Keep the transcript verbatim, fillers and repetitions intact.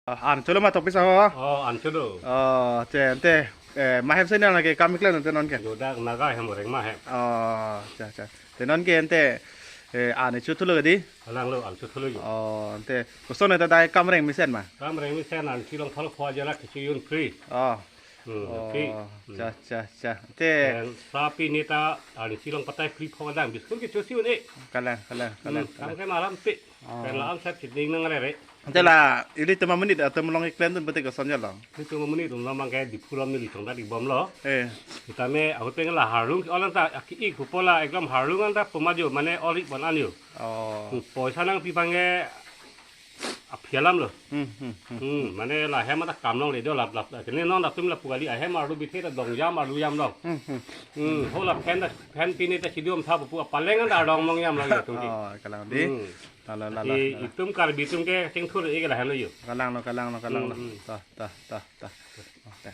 Oh, an cholo ma tokpisa ho? Oh, an cholo. Oh, te, te, eh, ma hem senior lagi kam klem te non ke? Jodak Naga hem, Rengma hem. Oh, cha, cha. Te non ke ante, eh, an chu thulo di? Halanglo, an chu thulo yo. Oh, ante, koson ta dai kam reng mesen ma? Kam reng mesen an chilong thalo pho ajala kichu yun free. Oh. Hmm, Oh, okay. Hmm. Cha, cha, cha. Te. Pen sapi neta an chilong patai free pho dang biskut ke chosi un e. Kalang, kalang, kalang, Hmm, kalang. Kam ke malam pe. Oh. Pen la an sap chit ding nang re re. Te la, ili tema menit atau melong iklan tun pete koson ya long. Ini tema menit tun lamang ke di pulam ni litong tadi bom lo. Eh. Kita me, aku pengen la harung, orang ta, aki ik pupola, ekdom harung anta pemajo, mane oli pon anyo. Oh. Hmm, poisa nangpi bang ke, aphi alam lo. Hmm, hmm, hmm. Hmm, mane la hem anta kam longle do lap lap. Kene non datum la pugali ahem arlu bithe ta dong jam arlu jam dong. Hmm, hmm. Hmm, hola phen ta, phen pine ta chidiom tha pu apaleng anta dong mong jam lagi atum ki. Oh, kalang di. Hmm. Lalo, lalo, Di lalo. Itum Karbi atum ke chingthur ik la helo yo. Kalang lo, kalang lo, kalang lo. Hmm, hmm. Ta, ta, ta, ta. Oh, ta.